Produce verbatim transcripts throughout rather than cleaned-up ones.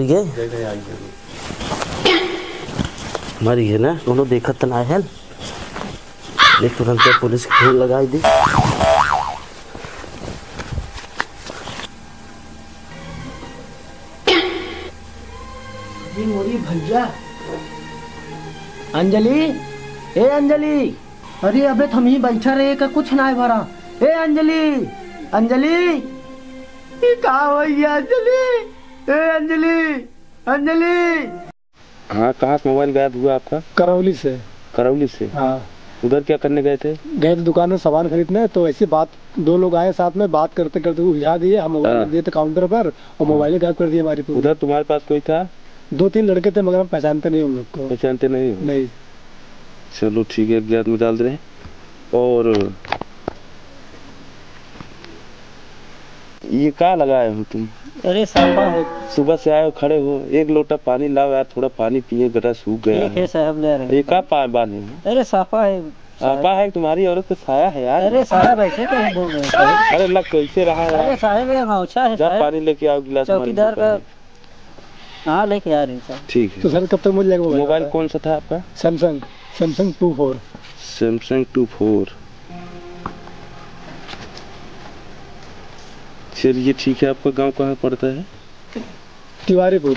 ये मरी है ना, कोनो देखत त ना है। देख, तुरंत पुलिस के फोन लगाई दी। ये मोरी भैया। अंजलि, ए अंजलि। अरे अबे, त हम ही बैठा रहे का, कुछ ना है भरा। ए अंजलि, अंजलि। ये का हो गया अंजलि? ए अंजलि, अंजलि। हाँ, कहाँ से मोबाइल गायब हुआ आपका? करौली से। करौली से? हाँ। उधर क्या करने गए थे? गए थे दुकान में सामान खरीदने, तो ऐसे बात, दो लोग आए साथ में, बात करते करते वो उलझा दिए, हम मोबाइल हाँ। रख दिए थे काउंटर पर और मोबाइल गायब कर दिए हमारी पूरी। उधर तुम्हारे पास कोई था? दो तीन लड़के थे, मगर हम पहचानते नहीं उन लोग को। पहचानते नहीं हो? नहीं। चलो ठीक है, अज्ञात में डाल दे रहे हैं। और ये का लगाए हो तुम? अरे साफा है। सुबह से आए हो, खड़े हो, एक लोटा पानी लाओ यार, थोड़ा पानी पिए, गला सूख गया ठीक है। है साहब, ले रहे हैं। ये का पा-, बांधे हो? अरे साफा है। आपा है, तुम्हारी औरत का साया है यार। अरे साहब, ऐसे कैसे बोल रहे हैं साहब? अरे लग कैसे रहा है यार? अरे साहब, ये गमछा है जा साहब। पानी लेके आओ गिलास, हमारे चौकीदार का। हाँ, लेके आ रहे हैं साहब। ठीक है। तो सर, कब तक मिल जाएगा मोबाइल? मोबाइल कौन सा था आपका? Samsung, Samsung two four। Samsung two four। चलिए ठीक है, आपका गांव कहाँ पड़ता है? तिवारीपुर।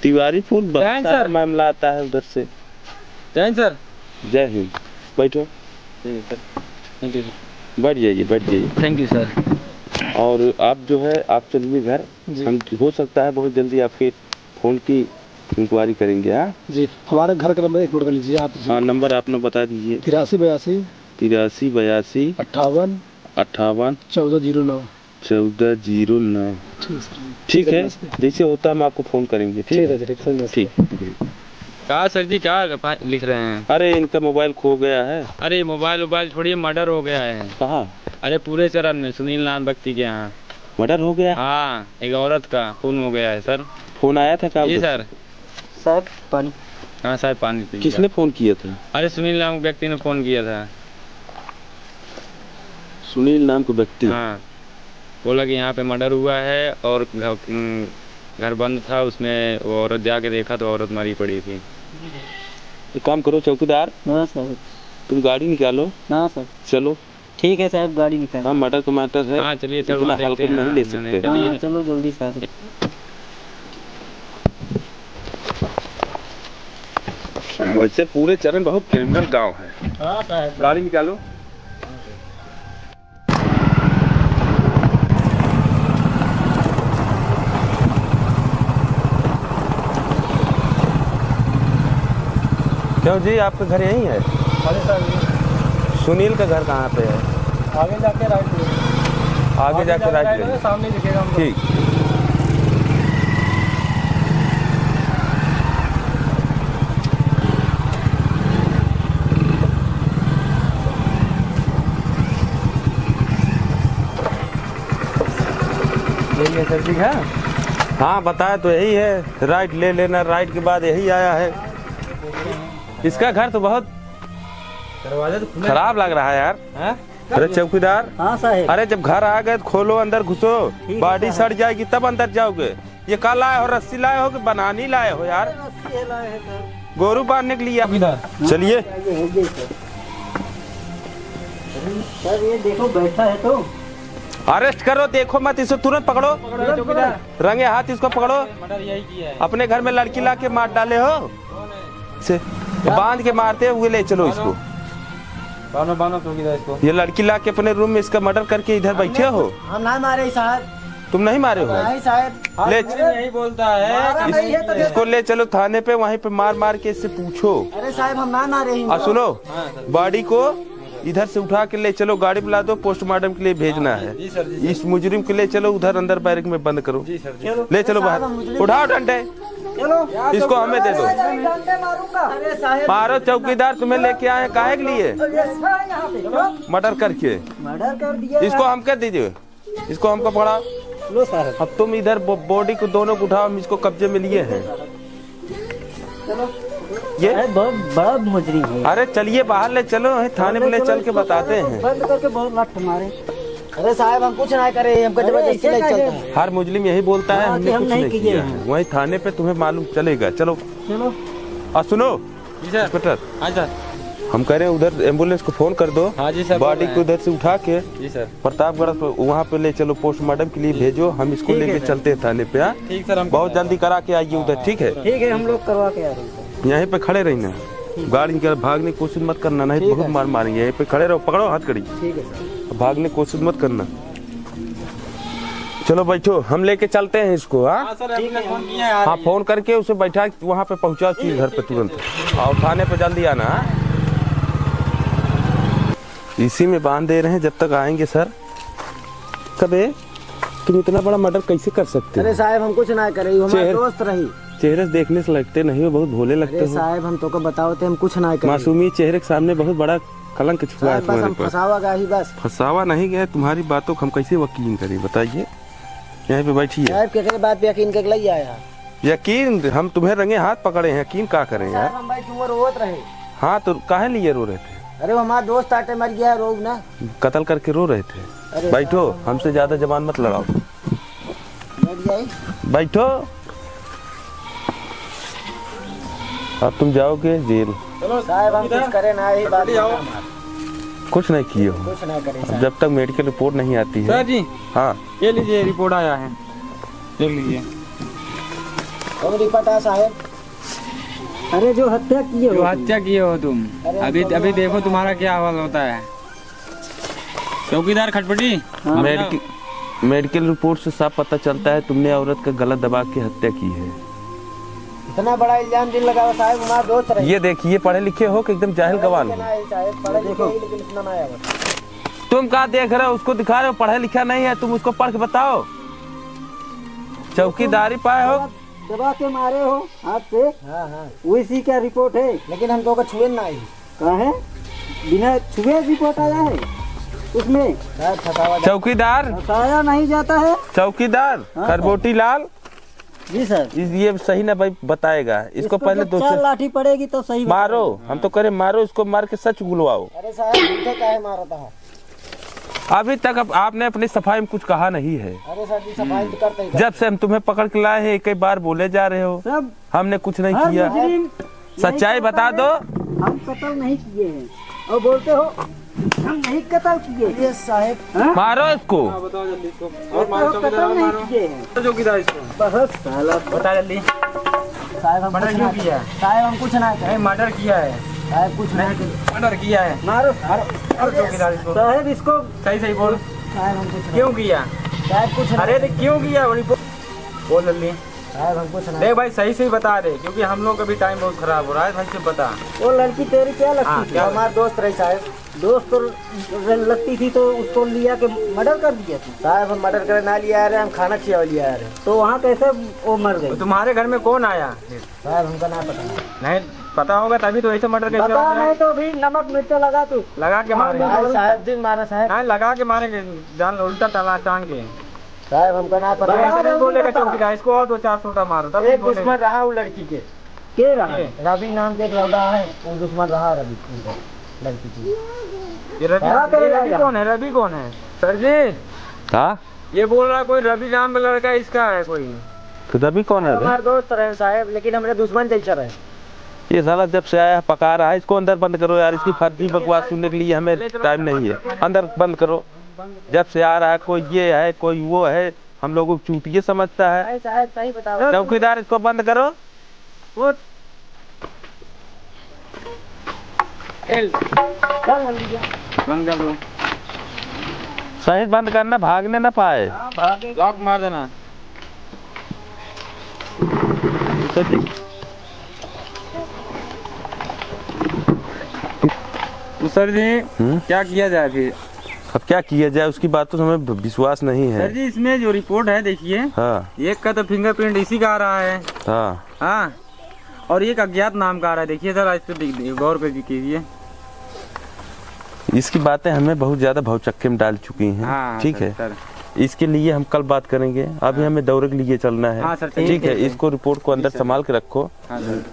तिवारीपुर, बहुत जय हिंद सारा सर। मामला आता है उधर से। जय हिंद सर। जय हिंद। बैठो। ठीक है सर। Thank you सर। बैठ जाइए, बैठ जाइए। Thank you सर। और आप जो है, आप चलिए घर। जी। हम, हो सकता है बहुत जल्दी आपके फोन की इंक्वायरी करेंगे, हाँ? जी, हमारे घर का नंबर एक नोट कर लीजिए आप। हाँ, नंबर आपने बता दीजिए। तिरासी बयासी। तिरासी बयासी। अट्ठावन। अट्ठावन। चौदह जीरो नौ। चौदह जीरो नौ। ठीक सर। ठीक है, नमस्ते। जैसे होता है हम आपको फोन करेंगे, ठीक ठीक है? है, ठीक, सर, नमस्ते। ठीक। का सर जी, क्या पा-, लिख रहे हैं? अरे, इनका मोबाइल खो गया है। अरे, मोबाइल वोबाइल छोड़िए, मर्डर हो गया है। कहाँ? अरे, पूरे चरण में सुनील नाम व्यक्ति के यहाँ। मर्डर हो गया? हाँ, एक औरत का खून हो गया है सर। फोन आया था क्या जी उधर से? सर। साहब, पानी। हाँ साहब, पानी पी किसने लिया। फोन किया था? अरे, सुनील नाम व्यक्ति ने फोन किया था। सुनील नाम के व्यक्ति? हाँ, बोला कि यहाँ पे मर्डर हुआ है और घ-, उम, घर बंद था, उसमें वो औरत जाके देखा तो औरत मरी पड़ी थी। एक काम करो चौकीदार, हाँ सर। तुम गाड़ी निकालो। हाँ सर। चलो। ठीक है साहब, गाड़ी निकालो। हाँ, मर्डर तो मर्डर है, हाँ, चलिए, चलो, इतना देखते हल्के में हैं। नहीं ले नहीं, सकते। नहीं, हाँ, चलिए। चलो जल्दी साहब। वैसे पूरे चरण बहुत क्रिमिनल गांव है। हाँ साहब। गाड़ी निकालो। क्यों जी, आपका घर यहीं है? अरे सर, ये सुनील का घर कहाँ पे है? आगे जाके राइट ले। आगे आगे जाके जाके राइट राइट ले। ले, सामने दिखेगा हमको। ठीक। यही है सर जी घर? हाँ, बताया तो यही है, राइट ले लेना, राइट के बाद यही आया है। इसका घर तो बहुत दरवाजा तो खुला खराब है। लग रहा है यार। हाँ? अरे चौकीदार, हाँ साहब। अरे जब घर आ गए तो खोलो, अंदर घुसो, ठीक है बॉडी साहब। सड़ जाएगी तब अंदर जाओगे। ये का लाए हो, रस्सी लाए हो कि बनानी लाए हो यार? रस्सी है लाए हैं सर। गोरू बांधने के लिए। चौकीदार। चलिए। सर, ये देखो बैठा है तो। अरेस्ट करो, देखो मत, इसे तुरंत पकड़ो। पकड़ो, चौकीदार। रंगे हाथ इसको पकड़ो। मर्डर यही किया है। अपने घर में लड़की ला के मार डाले हो। से बांध के मारते हुए ले चलो इसको। बांधो, बांधो चौकीदार इसको। ये लड़की ला के अपने रूम में इसका मर्डर करके इधर बैठे हो। हम ना मारे साहब। तुम नहीं मारे हो? नहीं साहब। ले। अरे यही बोलता है। मारा इस-, नहीं है तो इसको ले चलो थाने पे, वहीं पे मार मार के इससे पूछो। अरे साहब, हम ना मारे हैं। आ, सुनो, हाँ, सर। बॉडी को इधर से उठा के ले चलो, गाड़ी बुला दो, पोस्टमार्टम के लिए भेजना हाँ, है। जी, सर, जी, सर। इस मुजरिम को ले चलो उधर अंदर बैरक में बंद करो। जी, सर, जी। चलो। ले चलो साहब, बाहर। हम मुजरिम उठाओ डंडे। चलो। इसको हमें दे दो। डंडे मारूंगा। अरे साहब। मारो चौकीदार, तुम्हें लेके आए काहे के लिए? ये साहब यहाँ पे, चलो। मर्डर करके। मर्डर कर दिया इसको है। हमके दीजिए। इसको हमको पकड़ा। लो साहब। अब तुम इधर बो-, बॉडी को दोनों को उठाओ, हम इसको कब्जे में लिए हैं। चलो। ये? अरे बहुत बड़ा मुजरिम है। अरे चलिए बाहर ले चलो, वहीं थाने में ले चल के बताते हैं। बंद करके बहुत लात मारे। अरे साहब, हम कुछ ना करे, हमको अरे, जबरदस्ती ऐसे लेके कैसे? चलता है। हर मुजरिम यही बोलता है, हाँ, हमने कि हम कुछ नहीं नहीं किए किया हैं। है। वहीं थाने पे तुम्हें मालूम चलेगा। चलो। चलो। और सुनो, जी सर। इंस्पेक्टर। हाँ सर। हम कह रहे हैं, उधर एम्बुलेंस को फोन कर दो। हाँ जी सर, बोल बॉडी रहे को हैं। उधर से उठा के जी सर। प्रतापगढ़ पर, वहाँ पे ले चलो, पोस्टमार्टम के लिए भेजो। हम इसको ठीक है लेके सर। चलते हैं थाने पे, हाँ? ठीक सर, हम बहुत करवा जल्दी देंगे। करा के आइए उधर, हाँ, ठीक है? हाँ, तुरंत। ठीक है, हम लोग करवा के आ रहे हैं सर। यहीं पे खड़े रहना। गाड़ी निकाल, भागने की कोशिश मत करना, नहीं तो ठीक बहुत है। मार मारेंगे। यहीं पे खड़े रहो, पकड़ो हाथ कड़ी। ठीक है सर। भागने की कोशिश मत करना। चलो बैठो, हम लेके चलते हैं इसको, हाँ? हाँ सर, अभी फोन किया है, आ हाँ, रही है। फोन करके उसे बैठा, वहाँ पे पहुँचाओ चीज घर पे तुरंत। और थाने पे जल्दी आना, हाँ? इसी में बांध दे रहे हैं जब तक आएंगे सर। कबे, तुम इतना बड़ा मर्डर कैसे कर सकते हो? अरे साहब, हम कुछ ना करे, वो हमारे चेहरे, दोस्त रही। चेहरे से देखने से लगते नहीं हो, बहुत भोले लगते अरे हो। साहब, हम तोको बताओ थे, हम कुछ ना करे। मासूमी चेहरे के सामने बहुत बड़ा कलंक छुपा है साहब, बस तुम्हारे हम ऊपर। फंसावा गया ही बस। फंसावा नहीं गया, तुम्हारी बातों को हम कैसे यकीन करें, बताइए? यहीं पे बैठिए। साहब, केकरे बात पे यकीन करके लई आया? यकीन, हम तुम्हें रंगे हाथ पकड़े हैं, यकीन का करें साहब, यार? हम भाई क्यों रोवत रहे? हाँ, तो काहे लिए रो रहे थे? अरे, वो हमारा दोस्त आटे मर गया, रो ना। कत्ल करके रो रहे थे। अरे बैठो, साहब, हमसे ज्यादा जबान मत लड़ाओ। बैठ जाइए। बैठो। अब तुम जाओगे जेल। चलो, साहब, हम इधर। कुछ करे ना, यही बात जल्दी आओ। हमारा। कुछ नहीं किए हो। कुछ ना करे, साहब। जब तक मेडिकल रिपोर्ट नहीं आती है। सर जी। हाँ। ये लीजिए, रिपोर्ट आया है, देख लीजिए। कौन रिपोर्ट आया, साहब? अरे, जो हत्या किए हो जो तुम। हत्या किए हो तुम। अरे, अभी, हम तो अभी नहीं देखो, तुम्हारा क्या हाल होता है। चौकीदार खटपटी। हाँ। मेडिकल, मेडिकल रिपोर्ट से साफ पता चलता है, तुमने औरत का गला दबा के हत्या की है। इतना बड़ा इल्जाम जिन लगावा, साहब, हमारा दोस्त रहे। ये देखिए, पढ़े लिखे हो कि एकदम जाहिल गवार हो? नहीं, साहब, पढ़े लिखे देखो। ही, लेकिन इतना ना आया बस। तुम क्या देख रहे हो? उसको दिखा रहे हो, पढ़ा लिखा नहीं है, तुम उसको पढ़ के बताओ। चौकीदारी पाए हो? दबा के मारे हो हाथ से। हाँ, हाँ। वैसी क्या रिपोर्ट है? लेकिन हम तो ओका छुए ना आई। काहे? बिना छुए रिपोर्ट आया है उसमें? साहब, फंसावा जा- चौकीदार। फंसाया नहीं जाता है। चौकीदार, हाँ, सर। खरबोटी लाल। जी, सर। इस, ये सही ना भाई बताएगा। इसको इसको पहले जब दो चार चार लाठी पड़ेगी, तो सही मारो। बताएगा। हम तो कह रहे मारो, इसको मार के सच उगलवाओ। अरे साहब, झूठे काहे मारता है? अभी तक अब आपने अपनी सफाई में कुछ कहा नहीं है। अरे सर जी, सफाई तो करते ही जब से हम तुम्हें पकड़ के लाए हैं, एक ही बार बोले जा रहे हो, सब हमने कुछ नहीं हर किया। मुजरिम यही सच्चाई कहता बता है, दो। हम कत्ल नहीं किए हैं, और बोलते हो हम नहीं कत्ल किए। ये साहब। हाँ? मारो इसको। हाँ, बताओ जल्दी इसको। और बोलते मारो हो चौकीदार, कत्ल और नहीं मारो। किए हैं। चौकीदार इसको। बहुत साला। बता जल्दी। साहब, हम मर्डर कुछ क्यों ना किया? साहब, हम कुछ ना करें। नहीं, मर्डर किया है। साहब, कुछ ना नहीं, करें। मर्डर किया है। मारो। मारो, मारो चौकीदार इसको। साहब, इसको सही सही बोल। साहब, हम कुछ ना क्यों किया? साहब, कुछ ना अरे, करें। तो क्यों किया? बोल, बोल जल्दी। साहब, हम कुछ ना देख भाई, सही सही बता दे, क्योंकि हम लोग का भी टाइम बहुत खराब हो रहा है। भाई से बता। वो लड़की तेरी क्या लगती हाँ, थी? क्या वो हमारा दोस्त रही साहब। दोस्त तो लगती थी तो उसको लिया के मर्डर कर दिया तू। साहब, हम मर्डर करे ना लिया रहे, हम खाना खियावे लिया रहे। तो वहाँ कैसे वो मर गई? तो तुम्हारे घर में कौन आया? साहब, हमका ना पता। नहीं पता होगा तभी तो ऐसे मर्डर कैसे पता होगा? नहीं तो भी नमक मिर्चा लगा तू। लगा के मारे। हाँ, साहब, जिन मारा साहब। नहीं, लगा के मारे, जान उल्टा टांग के। साहब, हमका ना पता। बता ऐसे नहीं दो, बोलेगा बता। चौकीदार, इसको और दो चार सोटा मारो, तब एक बोलेगा। दुश्मन रहा वो लड़की के। के रहा? के? रवि नाम के एक लौंडा है, वो दुश्मन रहा रवि, लड़की की। ये रवि, हाँ, ये रवि लौंडा। कौन है? रवि कौन है? सर जी। हाँ? ये बोल रहा कोई रवि नाम का लड़का इसका है कोई। तो रवि कौन है बे? हमारा दोस्त रहे साहब, लेकिन हमारे दुश्मन जैसा रहे। ये साला जब से आया है पका रहा है, इसको अंदर बंद करो यार, इसकी फर्जी बकवास सुनने के लिए हमें टाइम नहीं है। अंदर बंद करो। जब से आ रहा है, कोई ये है, कोई वो है, हम लोगों को चूतिए समझता है। अरे साहब, सही बताओ। चौकीदार, इसको बंद करो। वो एल। बंद कर दो। सही बंद करना, भागने ना पाए। हाँ, भागे। लॉक मार देना। तो सर जी, हम्म? क्या किया जाए फिर? अब क्या किया जाए, उसकी बात तो हमें ब-, विश्वास नहीं है। सर जी, इसमें जो रिपोर्ट है, देखिए, हाँ। एक का तो फिंगरप्रिंट इसी का आ रहा है। हाँ। हाँ, और एक अज्ञात नाम का आ रहा है। देखिए सर, आज तो देख-, देख-, गौर करके कीजिए। इसकी बातें हमें बहुत ज्यादा भौचक्के में डाल चुकी हैं। हाँ, ठीक सर, है, सर। इसके लिए हम कल बात करेंगे, अभी हाँ। हमें दौरे के लिए चलना है। हाँ, सर, चलिए। ठीक है, चलिए। इसको रिपोर्ट को अंदर जी, सर। संभाल के रखो। हाँ, सर।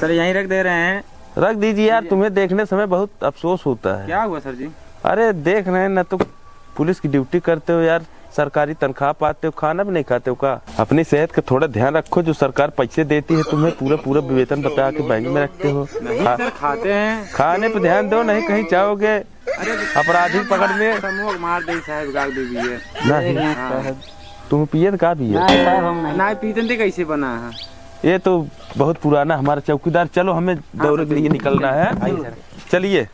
सर, यहीं रख दे रहे हैं। रख दीजिए यार, जी। तुम्हें देखने से हमें बहुत अफसोस होता है। क्या हुआ सर जी? अरे, देख रहे हैं ना तो पुलिस की ड्यूटी करते हो यार, सरकारी तनख्वाह पाते हो, खाना भी नहीं खाते हो का? अपनी सेहत का थोड़ा ध्यान रखो, जो सरकार पैसे देती है तुम्हें, पूरा पूरा वेतन बता के बैंक में रखते हो। नहीं खा- सर, खाते हैं। खाने पे ध्यान दो, नहीं कहीं जाओगे अरे, अपराधी पकड़ में। समूह मार दे साहब, गाल दे दिए। नहीं। हाँ। तुम पिए तो का पिए? नहीं साहब, हम नहीं। नहीं पीते थे, कैसे बना है? ये तो बहुत पुराना हमारा चौकीदार। चलो, हमें हाँ, दौरे के लिए निकलना है। आइए सर। चलिए।